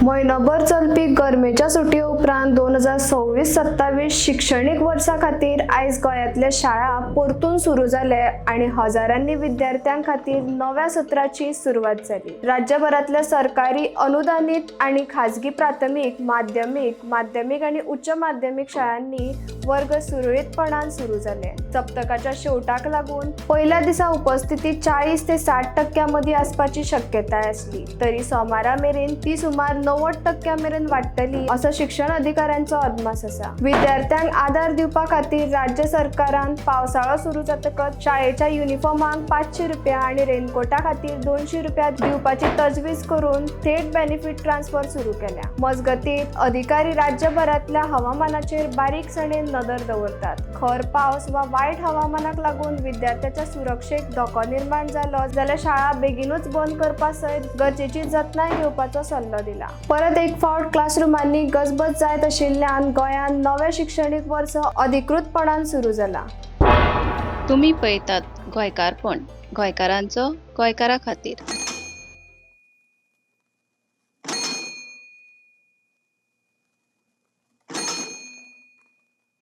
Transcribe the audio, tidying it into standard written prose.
म्हयनोभर चलपी गरमेच्या सुटये उपरांत 2026-27 शिक्षणीक वर्सा खातीर आयज गोंयांतले शाळा परतून सुरू जाले आनी हजारांनी विद्यार्थ्यां खातीर नव्या सत्राची सुरवात जाली. राज्यभरांतल्या सरकारी, अनुदानीत आनी खाजगी प्राथमीक, माध्यमीक, माध्यमीक आनी उच्च माध्यमीक शाळांनी वर्ग सुरळीतपणान सुरू जाले. सप्तकाच्या शेवटाक लागून पयल्या दिसा उपस्थिती 40 ते 60 टक्क्यां मदीं आसपाची शक्यताय आसली तरी सोमारा मेरेन ती सुमार 90 टक्क्यां मेरेन वाडटली असो शिक्षण अधिकाऱ्यांचो अदमास आसा. विद्यार्थ्यांक आदार दिवपा खातीर राज्य सरकारान पावसाळो सुरू जातकच शाळेच्या युनिफॉर्मांक 500 रुपया आनी रेनकोटा खातीर 200 रुपया दिवपाची तजवीज करून थेट बेनिफीट ट्रान्सफर सुरू केल्या. मजगतीत, अधिकारी राज्यभरांतल्या हवामानाचेर बारीकसाणेन नदर दवरतात. खर पावस वा वायट हवामानाक लागून विद्यार्थ्याच्या सुरक्षेक धोको निर्माण जालो जाल्यार शाळा बेगिनूच बंद करपा सयत गरजेची जतनाय घेवपाचो सल्लो दिला. परत एक फावट क्लासरुमांनी गजबज जायत आशिल्ल्यान गोंयांत नवें शिक्षणीक वर्स अधिकृतपणान सुरू जाला. तुमी पळयतात गोंयकारपण, गोंयकारांचो, गोंयकारा खातीर.